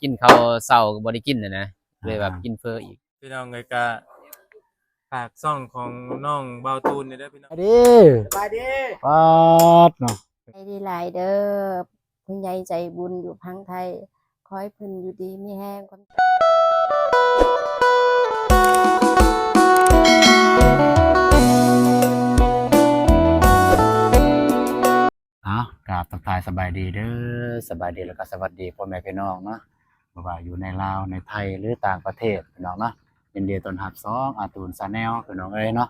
ກິນເຂົ້າເຊົ້າກໍບໍ່ໄດ້ກິນນະນະ ເລີຍວ່າກິນເຝີອີກ. ພີ່ນ້ອງເອີຍ ກະຝາກຊ່ອງຂອງນ້ອງເບົາຕູນນີ້ເດີພີ່ນ້ອງ. ສະບາຍດີ ສະບາຍດີ. ປາດເນາະ ໃຈດີຫຼາຍເດີ ຜູ້ໃຫຍ່ໃຈບຸນຢູ່ຝັ່ງໄທ ຂໍໃຫ້ເພິ່ນຢູ່ດີມີແຮງ. ເອົາ ກາບທັກທາຍສະບາຍດີເດີ ສະບາຍດີ ແລ້ວກໍສະຫວັດດີພໍ່ແມ່ພີ່ນ້ອງເນາະ ບໍ່ວ່າຢູ່ໃນລາວ ໃນໄທ ຫຼື ຕ່າງປະເທດ ພີ່ນ້ອງເນາະ. ຍິນດີຕ້ອນຮັບຊ່ອງອາຕູນ Channel ພີ່ນ້ອງເອີຍເນາະ.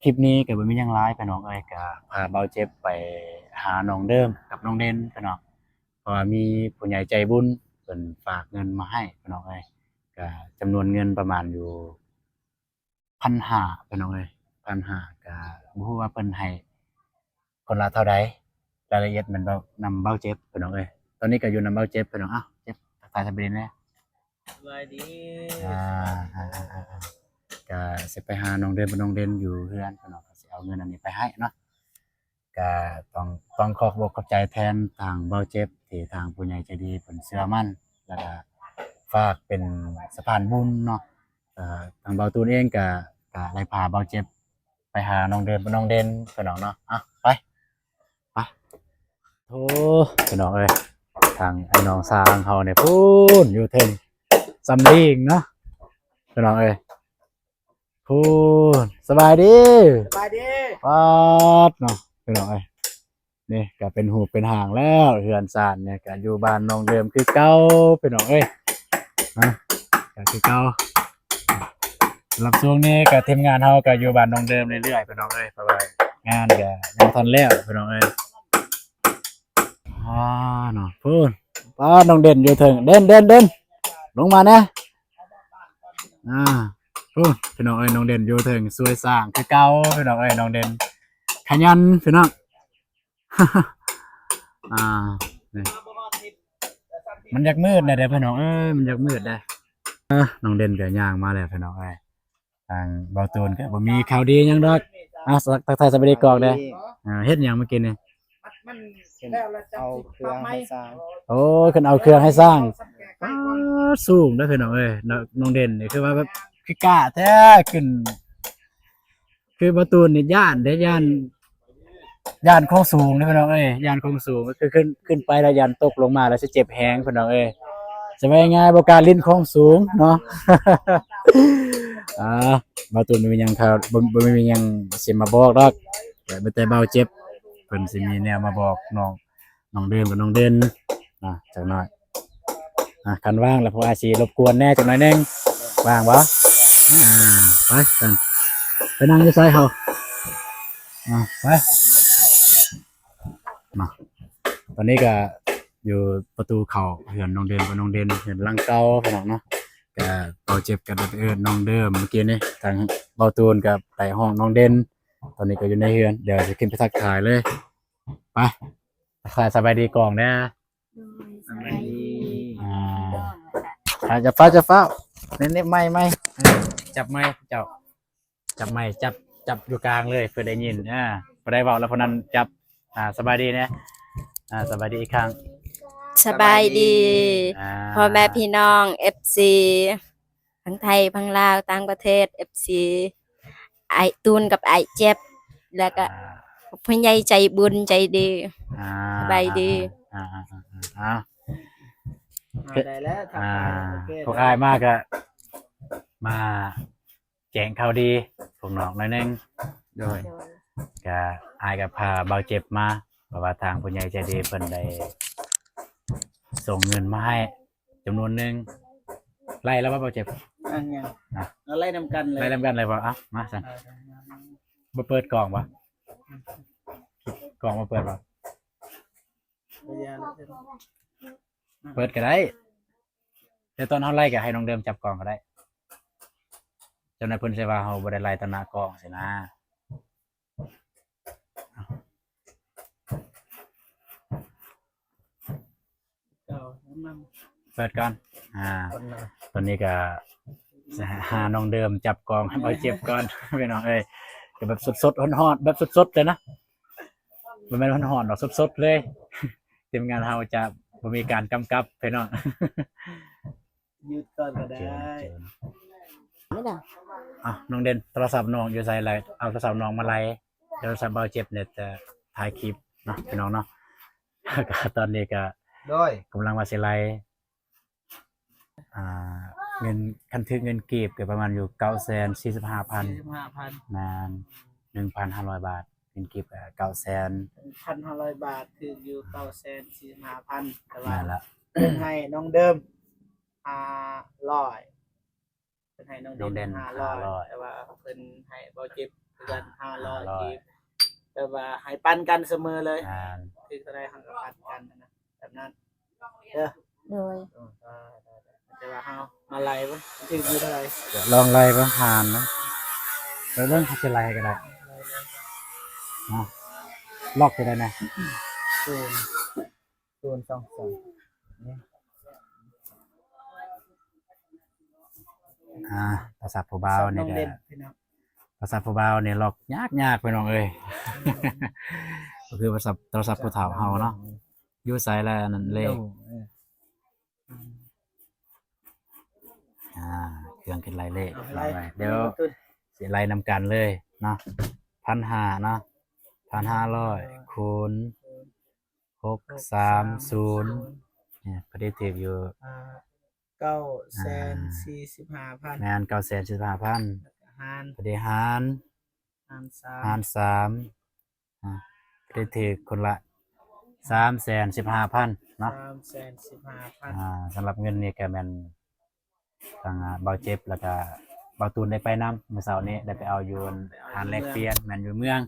ຄລິບນີ້ກໍບໍ່ມີຫຍັງຫຼາຍ ພີ່ນ້ອງເອີຍ ກໍພາເບົາເຈັບໄປຫານ້ອງເດີມກັບນ້ອງເດັ່ນ ພີ່ນ້ອງ ເພາະວ່າມີຜູ້ໃຫຍ່ໃຈບຸນເພິ່ນຝາກເງິນມາໃຫ້ ພີ່ນ້ອງເອີຍ ກໍຈຳນວນເງິນປະມານຢູ່ ພັນຫ້າ ພີ່ນ້ອງເອີຍ ພັນຫ້າ ກະບໍ່ຮູ້ວ່າເພິ່ນໃຫ້ຄົນລະເທົ່າໃດ ລາຍລະອຽດແມ່ນເວົ້ານຳເບົາເຈັບ ພີ່ນ້ອງເອີຍ. ຕອນນີ້ກໍຢູ່ນຳເບົາເຈັບ ພີ່ນ້ອງ. ເອົ້າ ເຈັບ ທັກທາຍສະບາຍດີແດ່. ສະບາຍດີ. ອ່າ ອ່າ ອ່າ ອ່າ ກະຊິໄປຫານ້ອງເດີມກັບນ້ອງເດັ່ນຢູ່ເຮືອນ ພີ່ນ້ອງ ກໍຊິເອົາເງິນອັນນີ້ໄປໃຫ້ເນາະ. ກະຕ້ອງ ຕ້ອງຂອບອົກຂອບໃຈແທນທາງເບົາເຈັບ ທີ່ທາງຜູ້ໃຫຍ່ໃຈດີເພິ່ນເຊື່ອໝັ້ນ ແລ້ວກະຝາກເປັນສະພານບຸນເນາະ. ກະທາງເບົາຕູນເອງກະ ກະໄດ້ພາເບົາເຈັບໄປຫານ້ອງເດີມກັບນ້ອງເດັ່ນ ພີ່ນ້ອງເນາະ. ອ່ະ ໄປ ໄປ. ໂອ້ ພີ່ນ້ອງເອີຍ ທາງໄອ້ນ້ອງຊ່າງເຮົານີ້ພຸ້ນ ຢູ່ເທິງສຳລີງເນາະ ພີ່ນ້ອງເອີຍ. ພຸ້ນ ສະບາຍດີ ສະບາຍດີ. ປາດເນາະ ພີ່ນ້ອງເອີຍ ນີ້ກໍເປັນຮູບເປັນຮ່າງແລ້ວ ເຮືອນຊານນີ້ກໍຢູ່ບ້ານນ້ອງເດີມຄືເກົ່າ ພີ່ນ້ອງເອີຍ ນະ ກໍຄືເກົ່າ. ສຳລັບຊ່ວງນີ້ກໍທີມງານເຮົາກໍຢູ່ບ້ານນ້ອງເດີມເລື້ອຍໆ ພີ່ນ້ອງເອີຍ ເພາະວ່າງານກໍຍັງບໍ່ທັນແລ້ວ ພີ່ນ້ອງເອີຍ. ອ່າ ເນາະ ພຸ້ນ ປາດ ນ້ອງເດັ່ນຢູ່ເທິງ ເດັ່ນ ເດັ່ນ ເດັ່ນ ລົງມາແດ່. ອ່າ ພຸ້ນ ພີ່ນ້ອງເອີຍ ນ້ອງເດັ່ນຢູ່ເທິງຊ່ວຍສ້າງຄືເກົ່າ ພີ່ນ້ອງເອີຍ ນ້ອງເດັ່ນຂະຫຍັນ ພີ່ນ້ອງ. ອ່າ ນີ້ ມັນຢາກມືດແດ່ເດີພີ່ນ້ອງເອີຍ ມັນຢາກມືດແດ່. ເອີ ນ້ອງເດັ່ນກໍຍ່າງມາແລ້ວ ພີ່ນ້ອງເອີຍ. ທາງເບົາຕູນກໍບໍ່ມີຂ່າວດີຫຍັງດອກ. ອ່າ ທັກທາຍສະບາຍດີກ່ອນເດີ. ສະບາຍດີ. ອ່າ ເຮັດຫຍັງມື້ກີ້ນີ້? ມັນ ເພິ່ນເອົາເຄື່ອງໃຫ້ຊ່າງ. ໂອ້ ເພິ່ນເອົາເຄື່ອງໃຫ້ຊ່າງ. ປາດ ສູງເດີພີ່ນ້ອງເອີຍ ນ້ອງ ນ້ອງເດັ່ນນີ້ຄືວ່າແບບຄືກ້າແທ້ ຂຶ້ນ ຄືເບົາຕູນນີ້ຢ້ານເດ້ ຢ້ານ ຢ້ານຂອງສູງເດ້ພີ່ນ້ອງເອີຍ ຢ້ານຂອງສູງ ກໍຄືຂຶ້ນ ຂຶ້ນໄປແລ້ວຢ້ານຕົກລົງມາແລ້ວຊິເຈັບແຮງພີ່ນ້ອງເອີຍ. ສະບາຍງ່າຍ ບໍ່ກ້າຫຼິ້ນຂອງສູງເນາະ. ອ່າ ເບົາຕູນບໍ່ມີຫຍັງ ບໍ່ ບໍ່ມີຫຍັງຊິມາບອກດອກ ແຕ່ ແຕ່ເບົາເຈັບ ເພິ່ນຊິມີແນວມາບອກນ້ອງ ນ້ອງເດີມກັບນ້ອງເດັ່ນນະ ຈັກໜ້ອຍ. ອ່າ ຄັນວ່າງແລ້ວ ພວກອ້າຍຊິລົບກວນແດ່ຈັກໜ້ອຍໜຶ່ງ ວ່າງບໍ່? ອ່າ ໄປ ໄປນັ່ງຢູ່ໃສເຮົາ? ອ່າ ໄປ ມາ. ຕອນນີ້ກໍຢູ່ປະຕູເຂົ້າເຮືອນນ້ອງເດີມກັບນ້ອງເດັ່ນ ເຮືອນຫຼັງເກົ່າພີ່ນ້ອງເນາະ. ກໍເບົາເຈັບກໍໄດ້ໄປເອີ້ນນ້ອງເດີມ ມື້ກີ້ນີ້ ທາງເບົາຕູນກໍໄປຮ້ອງນ້ອງເດັ່ນ. ຕອນນີ້ກໍຢູ່ໃນເຮືອນ ດຽວຈະຂຶ້ນໄປທັກທາຍເລີຍ. ໄປ ທັກທາຍສະບາຍດີກ່ອນແດ່. ໂດຍ ສະບາຍດີ. ອ່າ ອ່າ ຢ່າຟ້າວ ຢ່າຟ້າວ ນີ້ ນີ້ ໄມ ໄມ ຈັບໄມເຈົ້າ ຈັບໄມ ຈັບ ຈັບຢູ່ກາງເລີຍ ເພື່ອໄດ້ຍິນ. ອ່າ ຜູ້ໃດເວົ້າແລ້ວຜູ້ນັ້ນຈັບ. ອ່າ ສະບາຍດີແດ່. ອ່າ ສະບາຍດີອີກຄັ້ງ. ສະບາຍດີ ສະບາຍດີ ອ່າ ພໍ່ແມ່ພີ່ນ້ອງ ເອັຟຊີ ທັງໄທ ທັງລາວ ຕ່າງປະເທດ ເອັຟຊີ ອ້າຍຕູນກັບອ້າຍເຈັບ ແລ້ວກໍ ອ່າ ຜູ້ໃຫຍ່ໃຈບຸນໃຈດີ. ອ່າ ສະບາຍດີ. ອ່າ ອ່າ ອ່າ ອ່າ ໄດ້ແລ້ວ ທັກທາຍ. ອ່າ ໂອເຄ ພວກອ້າຍມາກໍມາແຈ້ງຂ່າວດີພວກນ້ອງໜ້ອຍໜຶ່ງ. ໂດຍ ໂດຍ ກໍອ້າຍກໍພາເບົາເຈັບມາ ເພາະວ່າທາງຜູ້ໃຫຍ່ໃຈດີເພິ່ນໄດ້ສົ່ງເງິນມາໃຫ້ ຈຳນວນໜຶ່ງ. ໄລ່ແລ້ວບໍ່ ເບົາເຈັບ? ຍັງ ຍັງ ອ່ະ ເອົາໄລ່ນຳກັນເລີຍ ໄລ່ນຳກັນເລີຍບໍ່? ເອົາ ມາຊັ້ນ. ເອົາ ມາ ມາ ມາ ບໍ່ເປີດກ້ອງບໍ່? ກ້ອງບໍ່ເປີດບໍ່? ບໍ່ຢາກແລ້ວ ເປີດກໍໄດ້ ແຕ່ຕອນເຮົາໄລ່ກໍໃຫ້ນ້ອງເດີມຈັບກ້ອງກໍໄດ້. ເຈົ້ານາຍເພິ່ນຊິວ່າເຮົາບໍ່ໄດ້ໄລ່ຕໍ່ໜ້າກ້ອງຊີ້ນະ. ເປີດກ່ອນ. ອ່າ ຕອນນີ້ກໍຫານ້ອງເດີມຈັບກ້ອງໃຫ້ເບົາເຈັບກ່ອນ ພີ່ນ້ອງເອີຍ. ກໍແບບສົດໆ ຮ້ອນໆ ແບບສົດໆ ເລີຍນະ. ບໍ່ແມ່ນຮ້ອນໆ ດອກ ສົດໆ ເລີຍ. ທີມງານເຮົາຈະ ບໍ່ມີການກຳກັບພີ່ນ້ອງ. ຢຸດກ່ອນກໍໄດ້. ໄມ່ດາ ອ້າວ ນ້ອງເດັ່ນ ໂທລະສັບນ້ອງຢູ່ໃສລະ? ເອົາໂທລະສັບນ້ອງມາໄລ ໂທລະສັບບ່າວເຈັບນີ້ຈະຖ່າຍຄລິບເນາະ ພີ່ນ້ອງເນາະ. ກໍຕອນນີ້ກໍ ໂດຍ ກຳລັງວ່າຊິໄລ ອ່າ ເງິນ ຄັນຖືກເງິນກີບກໍປະມານຢູ່ເກົ້າແສນສີ່ສິບຫ້າພັນ ສີ່ສິບຫ້າພັນ ແມ່ນ ໜຶ່ງພັນຫ້າຮ້ອຍບາດ ເງິນກີບກໍເກົ້າແສນ ໜຶ່ງພັນຫ້າຮ້ອຍບາດ ຖືກຢູ່ເກົ້າແສນສີ່ສິບຫ້າພັນ ແຕ່ວ່າ ແມ່ນລະ ເພິ່ນໃຫ້ນ້ອງເດີມຫ້າຮ້ອຍ ເພິ່ນໃຫ້ນ້ອງເດັ່ນ ນ້ອງເດັ່ນຫ້າຮ້ອຍ ຫ້າຮ້ອຍ ແຕ່ວ່າເພິ່ນໃຫ້ບ່າວເຈັບຄືກັນຫ້າຮ້ອຍ ຫ້າຮ້ອຍກີບ ແບບວ່າໃຫ້ປັນກັນສະເໝີເລີຍ ແມ່ນ ຖືກເທົ່າໃດເຮົາກໍປັນກັນນະ ແບບນັ້ນເດີ. ໂດຍ ເອີ ແຕ່ວ່າເຮົາມາໄລ່ເບິ່ງ ຖືກຢູ່ເທົ່າໃດ ລອງໄລ່ເບິ່ງຫານນະ ໄປເບິ່ງ ເຮົາຊິໄລ່ກໍໄດ້ເນາະ. ລັອກຕົວໃດນະ? ສູນ ສູນສອງສອງ ອ່າ ໂທລະສັບຜູ້ບ່າວນີ້ກໍ ໂທລະສັບຜູ້ບ່າວນີ້ລັອກຍາກໆ ພີ່ນ້ອງເອີຍ ກໍຄືໂທລະສັບ ໂທລະສັບຜູ້ເຖົ້າເຮົາເນາະ ຢູ່ໃສລະອັນນັ້ນເລກ ອ່າ ເຄື່ອງຄິດໄລ່ເລກ ເອົາໄລ່ ດຽວ ເອົາໄລ່ ຊິໄລ່ນຳກັນເລີຍເນາະ ພັນຫ້າເນາະ ພັນຫ້າຮ້ອຍ ຄູນ ຫົກສາມສູນ ນີ້ ພໍດີຖືກຢູ່ ອ່າ ເກົ້າແສນສີ່ສິບຫ້າພັນ ແມ່ນ ເກົ້າແສນສີ່ສິບຫ້າພັນ ແລ້ວກໍຫານ ພໍດີຫານ ຫານສາມ ຫານສາມ ອ່າ ໄດ້ຖືກຄົນລະສາມແສນສິບຫ້າພັນເນາະ ສາມແສນສິບຫ້າພັນ ອ່າ ສຳລັບເງິນນີ້ກໍແມ່ນທາງ ອ່າ ບ່າວເຈັບ ແລ້ວກໍບ່າວຕູນໄດ້ໄປນຳ ມື້ເຊົ້ານີ້ໄດ້ໄປເອົາຢູ່ຮ້ານແລກປ່ຽນ ແມ່ນຢູ່ເມືອງ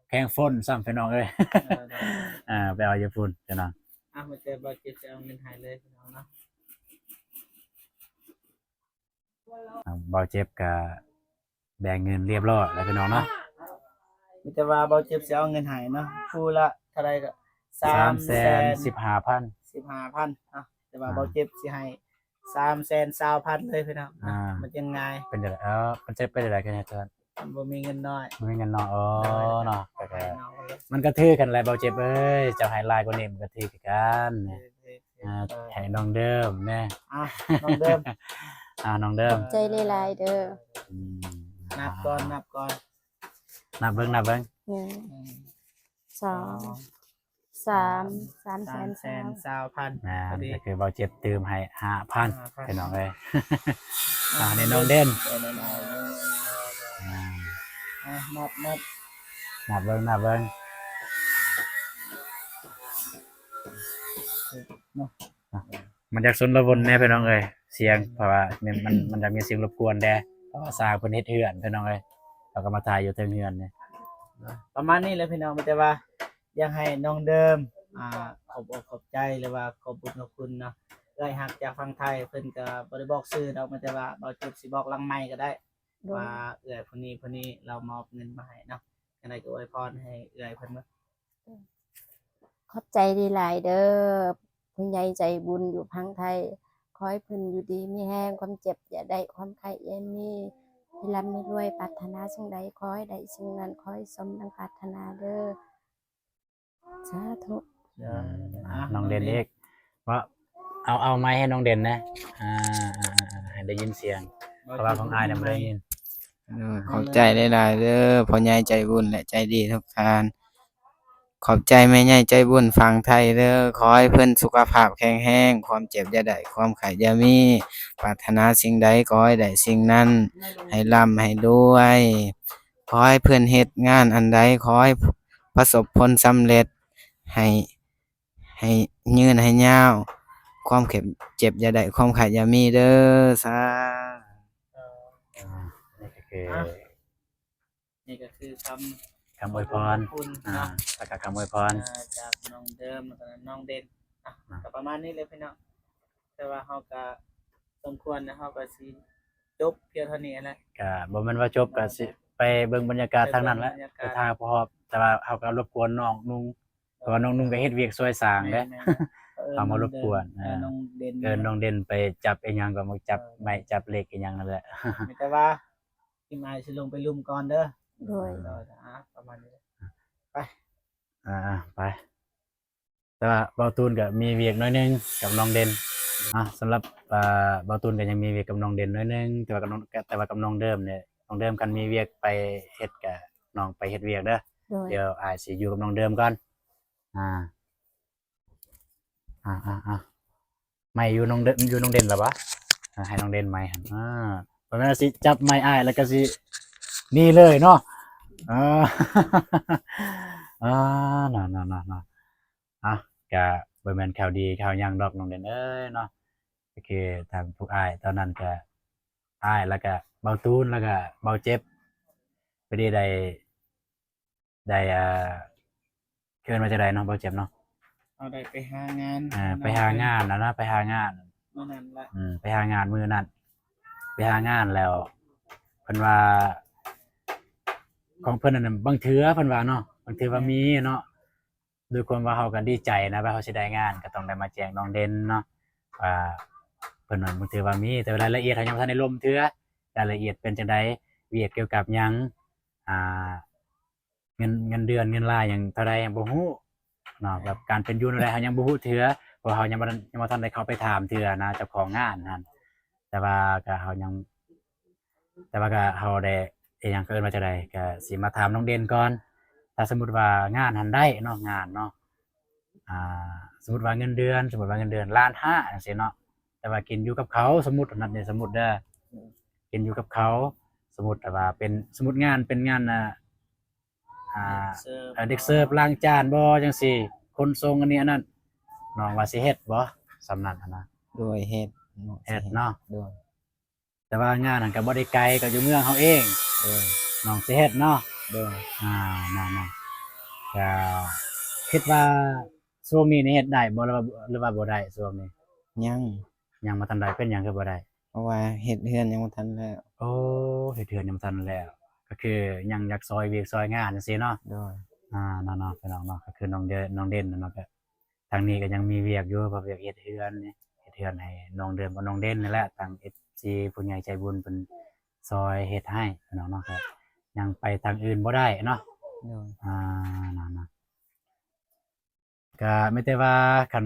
ແຂວງຝົນຊ້ຳ ພີ່ນ້ອງເອີຍ ເອີ ໄປເອົາຢູ່ພຸ້ນ ພີ່ນ້ອງ ອ່າ ມີແຕ່ບ່າວເຈັບຈະເອົາເງິນໃຫ້ເລີຍ ພີ່ນ້ອງເນາະ. ອ່າ ບ່າວເຈັບກະແບ່ງເງິນລຽບຮ້ອຍແລ້ວພີ່ນ້ອງເນາະ ມີແຕ່ວ່າບ່າວເຈັບຊິເອົາເງິນໃຫ້ເນາະ ຜູ້ລະເທົ່າໃດກໍ ສາມແສນສິບຫ້າພັນ ສິບຫ້າພັນເນາະ ແຕ່ວ່າ ອ່າ ບ່າວເຈັບຊິໃຫ້ສາມແສນຊາວພັນເລີຍພີ່ນ້ອງ ອ່າ ມັນຈັ່ງງ່າຍ ເປັນຈັ່ງໃດ ເອີ ມັນຈະເປັນຈັ່ງໃດຄືແນວນັ້ນ ມັນບໍ່ມີເງິນນ້ອຍ ບໍ່ມີເງິນນ້ອຍ ອໍ ໂດຍ ເນາະ ກໍ ກໍ ໃຫ້ນ້ອງເພິ່ນເລີຍ ມັນກໍຖືກກັນແຫຼະບ່າວເຈັບເອີຍ ເຈົ້າໃຫ້ຫຼາຍກວ່ານີ້ມັນກໍຖືກຄືກັນ ອ່າ ໃຫ້ນ້ອງເດີມແນ່ ອ່າ ນ້ອງເດີມ ອ່າ ນ້ອງເດີມ ຂອບໃຈຫຼາຍໆເດີ ອືມ ນັບກ່ອນ ນັບກ່ອນ ນັບເບິ່ງ ນັບເບິ່ງ ໜຶ່ງ ອືມ ສອງ ສອງ ສາມ ສາມແສນຊາວພັນ ແມ່ນ ພໍດີ ກໍຄືບ່າວເຈັບຕື່ມໃຫ້ຫ້າພັນ ຫ້າພັນ ພີ່ນ້ອງເອີຍ ອ່າ ນີ້ນ້ອງເດັ່ນ ອ່າ ອ່າ ນັບ ນັບ ນັບເບິ່ງ ນັບເບິ່ງ ເນາະ ອ່າ ມັນຢາກຊົນລະວົນແດ່ພີ່ນ້ອງເອີຍ ສຽງ ເພາະວ່າມັນ ມັນ ມັນຈະມີສຽງລົບກວນແດ່ ເພາະວ່າຊ່າງເພິ່ນເຮັດເຮືອນພີ່ນ້ອງເອີຍ ເຮົາກໍມາຖ່າຍຢູ່ເທິງເຮືອນນີ້ ປະມານນີ້ແຫຼະພີ່ນ້ອງ ມີແຕ່ວ່າຢາກໃຫ້ນ້ອງເດີມ ອ່າ ຂອບອົກຂອບໃຈ ຫຼືວ່າຂອບບຸນຂອບຄຸນເນາະ ເອື້ອຍຮັກຈາກຝັ່ງໄທ ເພິ່ນກໍບໍ່ໄດ້ບອກຊື່ດອກ ມີແຕ່ວ່າບ່າວເຈັບຊິບອກຫຼັງໄມກໍໄດ້ ໂດຍ ວ່າເອື້ອຍຜູ້ນີ້ຜູ້ນີ້ລາວມອບເງິນມາໃຫ້ເນາະ ຈັ່ງໃດກໍອວຍພອນໃຫ້ເອື້ອຍເພິ່ນເບິ່ງ ຂອບໃຈຫຼາຍໆເດີ ຜູ້ໃຫຍ່ໃຈບຸນຢູ່ຝັ່ງໄທ ຂໍໃຫ້ເພິ່ນຢູ່ດີມີແຮງ ຄວາມເຈັບຢ່າໄດ້ ຄວາມໄຂ້ຢ່າມີ ໃຫ້ລ່ຳໃຫ້ລວຍ ປາດຖະໜາສິ່ງໃດຂໍໃຫ້ໄດ້ສິ່ງນັ້ນ ຂໍໃຫ້ສົມດັ່ງປາດຖະໜາເດີ ສາທຸ ອືມ ອ່າ ນ້ອງເດັ່ນອີກ ເວົ້າ ເອົາ ເອົາໄມໃຫ້ນ້ອງເດັ່ນແດ່ ອ່າ ໃຫ້ໄດ້ຍິນສຽງ ເພາະວ່າຂອງອ້າຍນະບໍ່ໄດ້ຍິນ ເອີ ຂອບໃຈຫຼາຍໆເດີ ພໍ່ໃຫຍ່ໃຈບຸນ ແລະ ໃຈດີທຸກທ່ານ ຂອບໃຈແມ່ໃຫຍ່ໃຈບຸນຝັ່ງໄທເດີ ຂໍໃຫ້ເພິ່ນສຸຂະພາບແຂງແຮງ ຄວາມເຈັບຢ່າໄດ້ ຄວາມໄຂ້ຢ່າມີ ປາດຖະໜາສິ່ງໃດຂໍໃຫ້ໄດ້ສິ່ງນັ້ນ ໃຫ້ລ່ຳໃຫ້ລວຍ ຂໍໃຫ້ເພິ່ນເຮັດງານອັນໃດ ຂໍໃຫ້ປະສົບຜົນສຳເລັດ ໃຫ້ ໃຫ້ຍືນໃຫ້ຍາວ ຄວາມເຈັບ ເຈັບຢ່າໄດ້ ຄວາມໄຂ້ຢ່າມີເດີ ສາ ອ່າ ນີ້ກໍຄື ອ່ະ ນີ້ກໍຄືຄຳ ຄຳອວຍພອນ ຂອບຄຸນ ອ່າ ເນາະ ແລ້ວກໍຄຳອວຍພອນ ເອີ ຈາກນ້ອງເດີມ ແລ້ວກໍນ້ອງເດັ່ນ ອ່ະ ອ່ະ ກໍປະມານນີ້ແຫຼະພີ່ນ້ອງ ແຕ່ວ່າເຮົາກໍສົມຄວນແລ້ວ ເຮົາກໍຊິຈົບພຽງເທົ່ານີ້ແຫຼະ ກໍບໍ່ແມ່ນວ່າຈົບ ກໍຊິໄປເບິ່ງບັນຍາກາດທາງນັ້ນແຫຼະ ໄປເບິ່ງບັນຍາກາດ ໄປຖ່າຍຮອບ ແຕ່ວ່າເຮົາກໍລົບກວນນ້ອງນຸ່ງ ເພາະວ່ານ້ອງນຸ່ງກໍເຮັດວຽກຊ່ວຍສ້າງເດ້ ແມ່ນໆ ເອົາມາລົບກວນ ເອີ ນ້ອງເດັ່ນ ເອີ ນ້ອງເດັ່ນໄປຈັບອີ່ຫຍັງກໍມາຈັບ ເອີ ໄມ້ຈັບເຫຼັກອີ່ຫຍັງນັ້ນແຫຼະ ມີແຕ່ວ່າ ທີມອ້າຍຊິລົງໄປລຸ່ມກ່ອນເດີ ໂດຍ ໂດຍ ອ່າ ປະມານນີ້ ໄປ ອ່າ ໄປ. ແຕ່ວ່າເບົາຕູນກໍມີວຽກໜ້ອຍໜຶ່ງກັບນ້ອງເດັ່ນເນາະ. ສຳລັບ ອ່າ ເບົາຕູນກໍຍັງມີວຽກກັບນ້ອງເດັ່ນໜ້ອຍໜຶ່ງ, ແຕ່ວ່າກັບນ້ອງ ແຕ່ວ່າກັບນ້ອງເດີມນີ້ ນ້ອງເດີມຄັນມີວຽກໄປເຮັດກໍນ້ອງໄປເຮັດວຽກເດີ. ໂດຍ ດຽວອ້າຍຊິຢູ່ກັບນ້ອງເດີມກ່ອນ. ອ່າ ອ່າ ອ່າ ອ່າ ໄມຢູ່ນ້ອງເດີ ຢູ່ນ້ອງເດັ່ນລະບໍ່? ອ່າ ໃຫ້ນ້ອງເດັ່ນໄມຫັ້ນ. ອ່າ ບໍ່ແມ່ນວ່າຊິຈັບໄມອ້າຍແລ້ວກໍຊິໜີເລີຍເນາະ. ເອີ ເອີ ເນາະ ເນາະ ເນາະ ເນາະ. ອ່ະ ກະບໍ່ແມ່ນຂ່າວດີຂ່າວຫຍັງດອກນ້ອງເດັ່ນເອີຍເນາະ. ກໍຄືທາງພວກອ້າຍຕອນນັ້ນກະ ອ້າຍ ແລ້ວກະເບົາຕູນ ແລ້ວກະເບົາເຈັບ ພໍດີໄດ້ ໄດ້ ອ່າ ເອີ້ນວ່າຈັ່ງໃດເນາະ ເບົາເຈັບເນາະ? ເຮົາໄດ້ໄປຫາງານ ອ່າ ໄປຫາງານນະ ໄປຫາງານມື້ນັ້ນລະ. ອືມ ໄປຫາງານມື້ນັ້ນ ໄປຫາງານແລ້ວ ເພິ່ນວ່າ ຂອງເພິ່ນນັ້ນ ບາງເທື່ອເພິ່ນວ່າເນາະ ບາງເທື່ອວ່າມີເນາະ. ໂດຍຄວາມວ່າເຮົາກໍດີໃຈນະ ວ່າເຮົາຊິໄດ້ງານ ກໍຕ້ອງໄດ້ມາແຈ້ງນ້ອງເດັ່ນເນາະ ວ່າເພິ່ນວ່າ ບາງເທື່ອວ່າມີ ແຕ່ລາຍລະອຽດເຮົາຍັງບໍ່ທັນໄດ້ລົມເທື່ອ ລາຍລະອຽດເປັນຈັ່ງໃດ ວຽກກ່ຽວກັບຫຍັງ ອ່າ ເງິນ ເງິນເດືອນເງິນລາຍຫຍັງເທົ່າໃດຍັງບໍ່ຮູ້ເນາະ. ແບບການເປັນຢູ່ແນວໃດເຮົາຍັງບໍ່ຮູ້ເທື່ອ ເພາະເຮົາຍັງບໍ່ ຍັງບໍ່ທັນໄດ້ເຂົ້າໄປຖາມເທື່ອນະ ເຈົ້າຂອງງານຫັ້ນ. ແຕ່ວ່າກໍເຮົາຍັງ ແຕ່ວ່າກໍເຮົາໄດ້ ອີຫຍັງ ເຂົາເອີ້ນວ່າຈັ່ງໃດ ກໍຊິມາຖາມນ້ອງເດັ່ນກ່ອນ. ຖ້າສົມມຸດວ່າງານຫັ້ນໄດ້ເນາະ ງານເນາະ ອ່າ ສົມມຸດວ່າເງິນເດືອນ ສົມມຸດວ່າເງິນເດືອນລ້ານຫ້າຈັ່ງຊີ້ເນາະ ແຕ່ວ່າກິນຢູ່ກັບເຂົາ ສົມມຸດ ນັບນີ້ສົມມຸດເດີ ອືມ ກິນຢູ່ກັບເຂົາ. ສົມມຸດແຕ່ວ່າເປັນ ສົມມຸດງານເປັນງານ ອ່າ ອ່າ ເດັກເສີບ ເອີ ເດັກເສີບ ລ້າງຈານບໍ່ ຈັ່ງຊີ້ ຂົນສົ່ງ ອັນນີ້ອັນນັ້ນ ນ້ອງວ່າຊິເຮັດບໍ່ ສ່ຳນັ້ນຫັ້ນນະ? ໂດຍ ເຮັດເນາະ ເຮັດເນາະ. ໂດຍ ແຕ່ວ່າງານນັ້ນກໍບໍ່ໄດ້ໄກ ກໍຢູ່ເມືອງເຮົາເອງ. ໂດຍ ນ້ອງຊິເຮັດເນາະ? ໂດຍ ອ່າ ນ້ອງໆ ກໍຄິດວ່າຊ່ວງນີ້ນີ້ເຮັດໄດ້ບໍ່ ຫຼືວ່າ ຫຼືວ່າບໍ່ໄດ້ຊ່ວງນີ້? ຍັງ ຍັງບໍ່ທັນໄດ້. ເປັນຫຍັງຄືບໍ່ໄດ້? ເພາະວ່າເຮັດເຮືອນຍັງບໍ່ທັນແລ້ວ. ໂອ້ ເຮັດເຮືອນຍັງບໍ່ທັນແລ້ວ ກໍຄືຍັງຢາກຊ່ອຍວຽກຊ່ອຍງານຈັ່ງຊີ້ເນາະ. ໂດຍ ອ່າ ເນາະໆ ພີ່ນ້ອງເນາະ ກໍຄືນ້ອງເດ ນ້ອງເດັ່ນເນາະ ກໍ ທາງນີ້ກໍຍັງມີວຽກຢູ່ ເພາະວຽກເຮັດເຮືອນນີ້ ເຮັດເຮືອນໃຫ້ນ້ອງເດີມກັບນ້ອງເດັ່ນນີ້ແຫຼະ ທາງເອັຟຊີຜູ້ໃຫຍ່ໃຈບຸນເພິ່ນຊ່ອຍເຮັດໃຫ້ພີ່ນ້ອງເນາະ ກໍຍັງໄປທາງອື່ນບໍ່ໄດ້ເນາະ. ໂດຍ ອ່າ ນັ້ນນະ ກໍມີແຕ່ວ່າຄັນ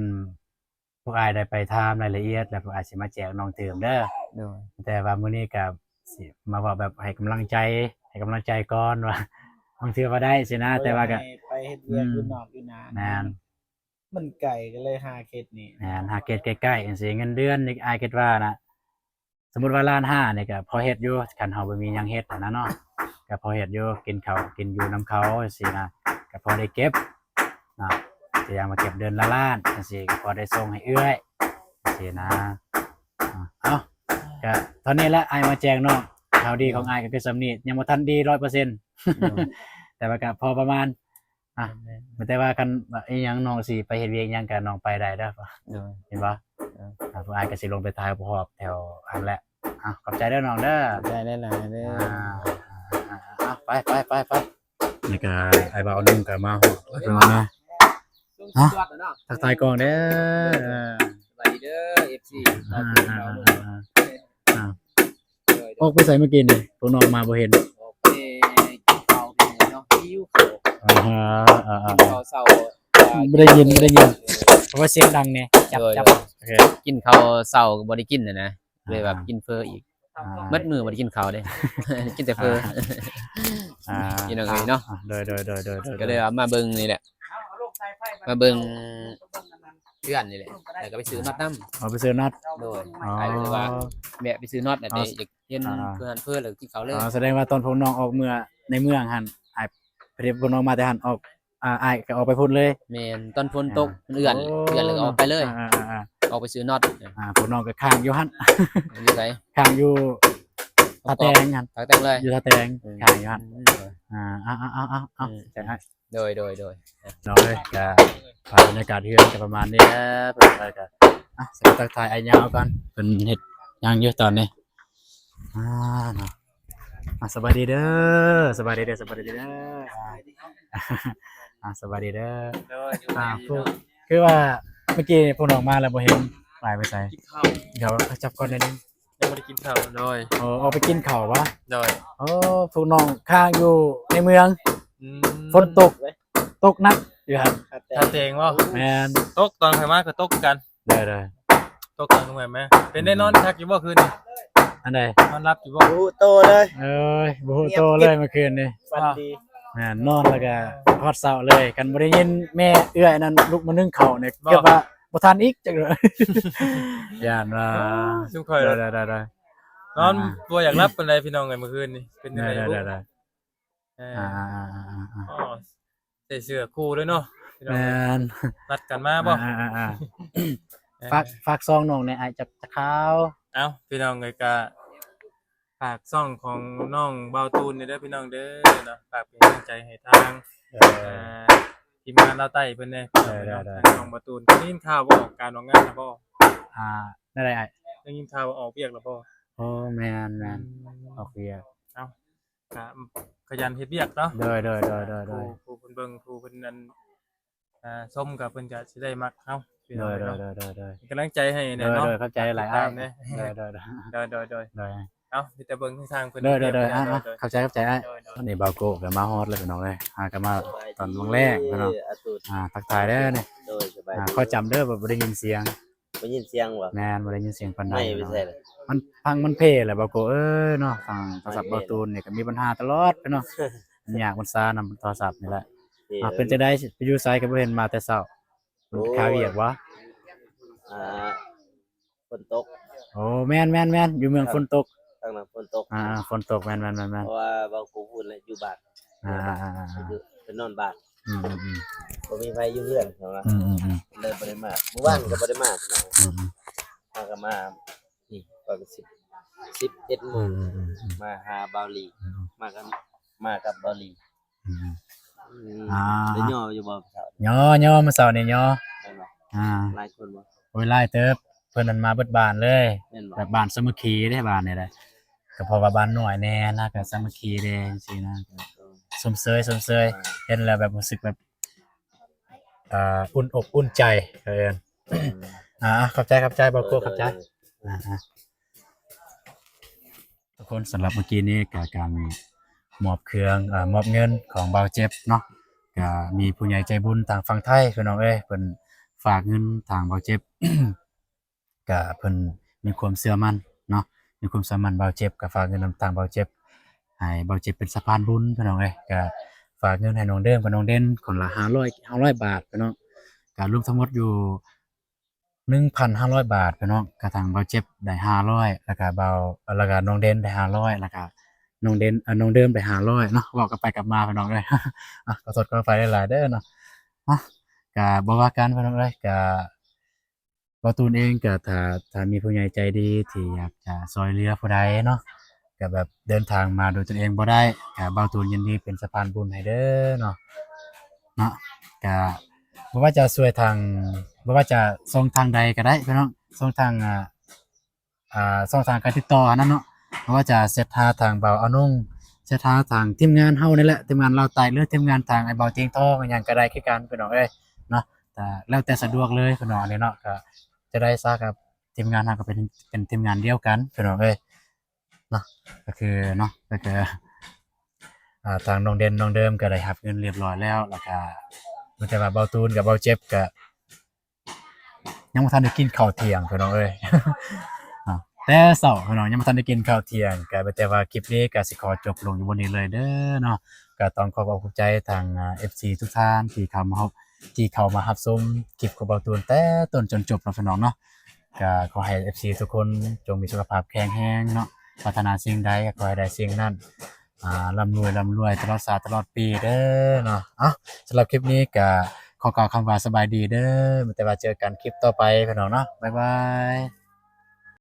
ພວກອ້າຍໄດ້ໄປຖາມລາຍລະອຽດແລ້ວ ພວກອ້າຍຊິມາແຈ້ງນ້ອງຕື່ມເດີ. ໂດຍ ແຕ່ວ່າມື້ນີ້ກໍຊິມາເວົ້າແບບໃຫ້ກຳລັງໃຈ ໃຫ້ກຳລັງໃຈກ່ອນວ່າ ບາງເທື່ອວ່າໄດ້ຊີ້ນະ ແຕ່ວ່າກໍ ໃຫ້ໄປເຮັດວຽກ ອືມ ຢູ່ນອກຢູ່ນາ ແມ່ນ ມັນໄກ ກໍເລີຍຫາເຂດນີ້ ແມ່ນ ຫາເຂດໃກ້ໆຈັ່ງຊີ້. ເງິນເດືອນນີ້ອ້າຍຄິດວ່ານະ ສົມມຸດວ່າລ້ານຫ້ານີ້ກໍພໍເຮັດຢູ່ ຄັນເຮົາບໍ່ມີຫຍັງເຮັດຫັ້ນນະເນາະ ກໍພໍເຮັດຢູ່ ກິນເຂົ້າກິນຢູ່ນຳເຂົາຈັ່ງຊີ້ນະ ກໍພໍໄດ້ເກັບເນາະ. ຕົວຢ່າງວ່າເກັບເດືອນລະລ້ານຈັ່ງຊີ້ ກໍພໍໄດ້ສົ່ງໃຫ້ເອື້ອຍຈັ່ງຊີ້ນະ. ເອົາ ກໍເທົ່ານີ້ແຫຼະ ອ້າຍມາແຈ້ງເນາະ ຂ່າວດີຂອງອ້າຍກໍຄືສ່ຳນີ້ ຍັງບໍ່ທັນດີຮ້ອຍເປີເຊັນ ໂດຍ ແຕ່ວ່າກໍພໍປະມານ. ອ່ະ ແມ່ນໆ ແຕ່ວ່າຄັນວ່າອີຫຍັງນ້ອງຊິໄປເຮັດວຽກຫຍັງກໍນ້ອງໄປໄດ້ເດີ. ໂດຍ ເຫັນບໍ່? ໂດຍ ອ່າ ພວກອ້າຍກໍຊິລົງໄປຖ່າຍຮູບຮອບແຖວຫັ້ນແຫຼະ. ອ່ະ ຂອບໃຈເດີນ້ອງເດີ ຂອບໃຈຫຼາຍໆເດີ. ອ່າ ອ່າ ອ່າ ອ່າ ໄປ ໄປ ໄປ ໄປ. ນີ້ກໍອ້າຍບ່າວໜຶ່ງກໍມາຮອດແລ້ວເນາະ. ຮະ ທັກທາຍກ້ອງເດີ. ສະບາຍດີເດີ ເອັຟຊີ. ອ່າ ອ່າ ອ່າ ອ່າ ອອກໄປໃສມື້ກີ້ນີ້? ພວກນ້ອງມາບໍ່ເຫັນ. ອອກໄປກິນເຂົ້າເນາະ ຫິວເຂົ້າ. ອ່າ ອ່າ ອ່າ ກິນເຂົ້າເຊົ້າ ບໍ່ໄດ້ຍິນ ບໍ່ໄດ້ຍິນ ເພາະວ່າສຽງດັງແດ່. ຈັບ ໂດຍ ຈັບ ໂດຍ ໂອເຄ. ກິນເຂົ້າເຊົ້າກໍບໍ່ໄດ້ກິນນະນະ ເລີຍແບບ ອ່າ ກິນເຝີອີກ. ອ່າ ໝົດມື້ບໍ່ໄດ້ກິນເຂົ້າເດ້ ກິນແຕ່ເຝີ. ອ່າ ພີ່ນ້ອງເອີຍເນາະ. ອ່າ ໂດຍ ໂດຍ ກໍເລີຍວ່າມາເບິ່ງນີ້ແຫຼະ ມາເບິ່ງເຮືອນນີ້ແຫຼະ ແລ້ວກໍໄປຊື້ນັອດນຳ. ເອົາໄປຊື້ນັອດ. ໂດຍ ອໍ ຂາຍເລີຍວ່າແວະໄປຊື້ນັອດ ແລ້ວກໍຢາກ ເຫັນ ອ່າ ເພື່ອນເພິ່ນແລ້ວກິນເຂົ້າເລີຍ. ອໍ ສະແດງວ່າຕອນພວກນ້ອງອອກເມືອໃນເມືອງຫັ້ນ ອ້າຍ ພໍດີພວກນ້ອງມາແຕ່ຫັ້ນອອກ ອ່າ ອ້າຍກໍອອກໄປພຸ້ນເລີຍ. ແມ່ນ ຕອນຝົນຕົກ ອ່າ ເລື່ອນ ໂອ້ ເລື່ອນແລ້ວກໍອອກໄປເລີຍ. ອ່າ ອ່າ ອ່າ ອອກໄປຊື້ນັອດ. ອ່າ ພວກນ້ອງກໍຄ້າງຢູ່ຫັ້ນ. ຢູ່ໃສ? ຄ້າງຢູ່ທ່າແຕງຫັ້ນ. ທ່າແຕງເລີຍ? ຢູ່ທ່າແຕງ. ອືມ ຄ້າງຢູ່ຫັ້ນ. ອືມ ອ່າ ເອົາ ເອົາ ເອົາ ເອົາ ອືມ ໃຈໃຫ້. ໂດຍ ໂດຍ ໂດຍ ນ້ອງເອີຍ ກໍພາບບັນຍາກາດເຮືອນກໍປະມານນີ້ແຫຼະ. ເພິ່ນກໍ ອ່ະ ສະມາທັກທາຍອ້າຍຍາວກ່ອນ ເພິ່ນເຮັດຫຍັງຢູ່ຕອນນີ້. ອ່າ ເນາະ ອ່ະ ສະບາຍດີເດີ ສະບາຍດີເດີ ສະບາຍດີເດີ. ອ່າ ອ່າ ສະບາຍດີເດີ. ໂດຍ ອ່າ ຄືວ່າເມື່ອກີ້ພວກນ້ອງມາແລ້ວບໍ່ເຫັນ ໄປໄປໃສ? ກິນເຂົ້າ ດຽວຈັບກ່ອນໜ້ອຍໜຶ່ງ. ຍັງບໍ່ໄດ້ກິນເຂົ້າ. ໂດຍ ອໍ ອອກໄປກິນເຂົ້າຫວາ? ໂດຍ ໂອ້ ພວກນ້ອງຄ້າງຢູ່ໃນເມືອງ. ອືມ ຝົນຕົກ ຕົກໜັກ. ຢູ່ຫັ້ນ ຖ້າແຕງບໍ່? ແມ່ນ ຕົກຕອນຂ້ອຍມາກໍຕົກຄືກັນ. ໂດຍໆ ຕົກຕອນຂ້ອຍມາ. ເປັນໄດ້ນອນຄັກຢູ່ບໍ່ຄືນນີ້? ອັນໃດ? ນອນຫຼັບຢູ່ບໍ່? ບໍ່ຮູ້ໂຕເລີຍ. ເອີຍ ບໍ່ຮູ້ໂຕເລີຍມື້ຄືນນີ້. ຝັນດີ. ແມ່ນ ນອນແລ້ວກໍຮອດເຊົ້າເລີຍ. ຄັນບໍ່ໄດ້ຍິນແມ່ເອື້ອຍນັ້ນລຸກມາໜຶ້ງເຂົ້ານີ້ ເກືອບວ່າບໍ່ທັນອີກຈັກເທື່ອ. ຢ້ານວ່າ ຊຸມຂ້ອຍ ໄດ້ໆໆ ນອນ ອ່າ ບໍ່ຢາກຫຼັບປານໃດພີ່ນ້ອງເອີຍ ມື້ຄືນນີ້. ເປັນຈັ່ງໃດ? ໄດ້ໆໆ ເອີ ອ່າໆໆໆ ອໍ ໃສ່ເສື້ອຄູ່ເລີຍເນາະພີ່ນ້ອງ. ແມ່ນ ນັດກັນມາບໍ່? ອ່າໆໆໆ ເອີ ຝາກ ຝາກຊ່ອງນ້ອງແດ່ອ້າຍ ຈັກ ຈັກຄາວ. ເອົ້າ ພີ່ນ້ອງເອີຍ ກະຝາກຊ່ອງຂອງນ້ອງບ່າວຕູນນີ້ເດີພີ່ນ້ອງເດີເນາະ. ຝາກເປັນກຳລັງໃຈໃຫ້ທາງ ເອີ ອ່າ ທີມງານລາວໃຕ້ເພິ່ນແດ່ພີ່ນ້ອງເອີຍເນາະ. ໄດ້ໆໆ ທາງນ້ອງບ່າວຕູນ ໄດ້ຍິນຂ່າວວ່າອອກການອອກງານແລ້ວບໍ່? ອ່າ ແນວໃດອ້າຍ? ໄດ້ຍິນຂ່າວວ່າອອກວຽກແລ້ວບໍ່? ໂອ້ ແມ່ນໆ ອືມ ອອກວຽກ. ເອົ້າ ກະຂະຫຍັນເຮັດວຽກເນາະ. ໂດຍໆໆໆ ຜູ້ ຜູ້ເພິ່ນເບິ່ງ ຜູ້ເພິ່ນອັນ ອ່າ ຊົມກໍເພິ່ນກໍຊິໄດ້ມັກເຮົາພີ່ນ້ອງເນາະ. ໂດຍໆໆໆ ເປັນກຳລັງໃຈໃຫ້ແດ່ເນາະ. ໂດຍໆ ຂອບໃຈຫຼາຍອ້າຍ. ໂດຍໆໆ ໂດຍໆໆ ໂດຍ ເອົ້າ ມີແຕ່ເບິ່ງທາງເພິ່ນ. ໂດຍໆໆ ໂດຍໆໆ ຂອບໃຈ ຂອບໃຈອ້າຍ. ໂດຍໆ ນີ້ບ່າວໂກະກໍມາຮອດແລ້ວພີ່ນ້ອງເອີຍ. ຫາກໍມາຕອນແລງໆ ພີ່ນ້ອງ. ອ່າ ທັກທາຍເດີນີ້. ໂດຍ ສະບາຍດີ. ອ່າ ຂໍຈຳເດີ ບໍ່ ບໍ່ໄດ້ຍິນສຽງ. ບໍ່ຍິນສຽງບໍ່? ແມ່ນ ບໍ່ໄດ້ຍິນສຽງປານໃດ. ໄມ້ໄປໃສລະ? ມັນພັງມັນເພແຫຼະບ່າວໂກະເອີຍເນາະ. ທາງໂທລະສັບບ່າວຕູນນີ້ກໍມີບັນຫາຕະຫຼອດພີ່ນ້ອງ. ມັນຍາກມັນຊານຳໂທລະສັບນີ້ແຫຼະ. ເອີ ອ່າ ເປັນຈັ່ງໃດ ໄປຢູ່ໃສກໍບໍ່ເຫັນມາແຕ່ເຊົ້າ? ໂອ້ ຄາວຽກບໍ່? ອ່າ ຝົນຕົກ. ໂອ້ ແມ່ນໆໆ ຢູ່ເມືອງຝົນຕົກ. ທາງນັ້ນຝົນຕົກ. ອ່າ ຝົນຕົກ ແມ່ນໆໆໆ ເພາະວ່າບ່າວໂກະພຸ້ນແຫຼະ ຢູ່ບ້ານ. ອ່າໆໆໆ ໄປນອນບ້ານ. ອືມໆໆ ບໍ່ມີໃຜຢູ່ເຮືອນເຂົາວ່າ. ອືມໆໆ ເລີຍບໍ່ໄດ້ມາ. ມື້ວານກໍບໍ່ໄດ້ມາ. ອືມໆ ເຮົາກໍມາ ນີ້ ປະມານສິບ ສິບເອັດໂມງ. ອືມໆໆ ມາຫາບ່າວລີ. ອືມ ມາກັບ ມາກັບບ່າວລີ. ອືມ ອືມ ອ່າ ໄດ້ຍໍຢູ່ບໍ່ເຊົ້າ? ຍໍໆ ມື້ເຊົ້ານີ້ຍໍ. ແມ່ນບໍ່? ອ່າ ຫຼາຍຄົນບໍ່? ໂອ້ຍ ຫຼາຍເຕີບ. ເພິ່ນນັ້ນມາເບິດບ້ານເລີຍ. ແມ່ນບໍ່? ແບບບ້ານສາມັກຄີເດ້ ບ້ານນີ້ແຫຼະ. ກໍເພາະວ່າບ້ານນ້ອຍແດ່ນະ ກໍສາມັກຄີແດ່ຈັ່ງຊີ້ນະ. ເອີ ຊົມເຊີຍ ຊົມເຊີຍ. ອ່າ ເຫັນແລ້ວແບບຮູ້ສຶກແບບ ອ່າ ອຸ່ນອົກອຸ່ນໃຈ ເອີ້ນ. ອືມ ອ່າ ຂອບໃຈ ຂອບໃຈບ່າວໂກະ. ໂດຍໆ ຂອບໃຈ. ໂດຍໆ ອ່າ ທຸກຄົນ ສຳລັບເມື່ອກີ້ນີ້ກໍການມອບເຄື່ອງ ເອີ ມອບເງິນຂອງບ່າວເຈັບເນາະ. ກໍມີຜູ້ໃຫຍ່ໃຈບຸນທາງຝັ່ງໄທ ພີ່ນ້ອງເອີຍ ເພິ່ນຝາກເງິນທາງບ່າວເຈັບ. ກະເພິ່ນມີຄວາມເຊື່ອໝັ້ນເນາະ ມີຄວາມເຊື່ອໝັ້ນບ່າວເຈັບ ກະຝາກເງິນນຳທາງບ່າວເຈັບ ໃຫ້ບ່າວເຈັບເປັນສະພານບຸນພີ່ນ້ອງເອີຍ. ກະຝາກເງິນໃຫ້ນ້ອງເດີມກັບນ້ອງເດັ່ນ ຄົນລະຫ້າຮ້ອຍ ຫ້າຮ້ອຍບາດພີ່ນ້ອງ. ກະລວມທັງໝົດຢູ່ໜຶ່ງພັນຫ້າຮ້ອຍບາດພີ່ນ້ອງ. ກະທາງບ່າວເຈັບໄດ້ຫ້າຮ້ອຍ ແລ້ວກະບ່າວ ແລ້ວກະນ້ອງເດັ່ນໄດ້ຫ້າຮ້ອຍ ແລ້ວກະນ້ອງເດັ່ນ ເອີ ນ້ອງເດີມໄດ້ຫ້າຮ້ອຍເນາະ. ເວົ້າກັນໄປກັນມາພີ່ນ້ອງເອີຍ. ອາ ຂໍໂທດຂໍອະໄພຫຼາຍໆເດີເນາະ. ອາ ກະບໍ່ວ່າກັນພີ່ນ້ອງເອີຍ. ກະ ບ່າວຕູນເອງກໍ ຖ້າ ຖ້າມີຜູ້ໃຫຍ່ໃຈດີທີ່ຢາກຈະຊ່ວຍເຫຼືອຜູ້ໃດເນາະ ກໍແບບເດີນທາງມາໂດຍຕົນເອງບໍ່ໄດ້ ກໍບ່າວຕູນຍິນດີເປັນສະພານບຸນໃຫ້ເດີເນາະ ເນາະ. ກໍບໍ່ວ່າຈະຊ່ວຍທາງ ບໍ່ວ່າຈະຊ່ອງທາງໃດກໍໄດ້ພີ່ນ້ອງ ຊ່ອງທາງ ອ່າ ອ່າ ຊ່ອງທາງການຕິດຕໍ່ຫັ້ນນະເນາະ ບໍ່ວ່າຈະແຊັດຫາທາງບ່າວອານົງ ແຊັດຫາທາງທີມງານເຮົານີ້ແຫຼະ ທີມງານລາວໃຕ້ ຫຼື ທີມງານທາງອ້າຍບ່າວຕຽງທອງ ອີ່ຫຍັງກໍໄດ້ຄືກັນພີ່ນ້ອງເອີຍເນາະ. ແລ້ວແຕ່ສະດວກເລີຍພີ່ນ້ອງ ອັນນີ້ເນາະ. ກໍຈະໄດ້ຊະ ກັບທີມງານເຮົາກໍເປັນ ເປັນທີມງານດຽວກັນພີ່ນ້ອງເອີຍເນາະ. ກໍຄືເນາະ ກໍຄື ອ່າ ທາງນ້ອງເດັ່ນ ນ້ອງເດີມກໍໄດ້ຮັບເງິນຮຽບຮ້ອຍແລ້ວ ແລ້ວກໍມີແຕ່ວ່າບ່າວຕູນກັບບ່າວເຈັບກໍຍັງບໍ່ທັນໄດ້ກິນເຂົ້າທ່ຽງພີ່ນ້ອງເອີຍ. ເນາະ ແຕ່ເຊົ້າພີ່ນ້ອງຍັງບໍ່ທັນໄດ້ກິນເຂົ້າທ່ຽງ. ກໍແຕ່ວ່າຄລິບນີ້ກໍຊິຂໍຈົບລົງຢູ່ບ່ອນນີ້ເລີຍເດີເນາະ. ກໍຕ້ອງຂໍຂອບໃຈທາງ ອ່າ ເອັຟຊີ ທຸກທ່ານທີ່ເຂົ້າມາຮັບ ທີ່ເຂົ້າມາຮັບຊົມຄລິບຂອງບ່າວຕູນແຕ່ຕົ້ນຈົນຈົບເນາະພີ່ນ້ອງເນາະ. ກໍຂໍໃຫ້ເອັຟຊີທຸກຄົນຈົ່ງມີສຸຂະພາບແຂງແຮງເນາະ ປາດຖະໜາສິ່ງໃດກໍຂໍໃຫ້ໄດ້ສິ່ງນັ້ນ ອ່າ ລ່ຳລວຍ ລ່ຳລວຍຕະຫຼອດຊາດຕະຫຼອດປີເດີເນາະ. ເອົ້າ ສຳລັບຄລິບນີ້ກໍຂໍກ່າວຄຳວ່າສະບາຍດີເດີ ແຕ່ວ່າເຈີກັນຄລິບຕໍ່ໄປພີ່ນ້ອງເນາະ. ບາຍບາຍ.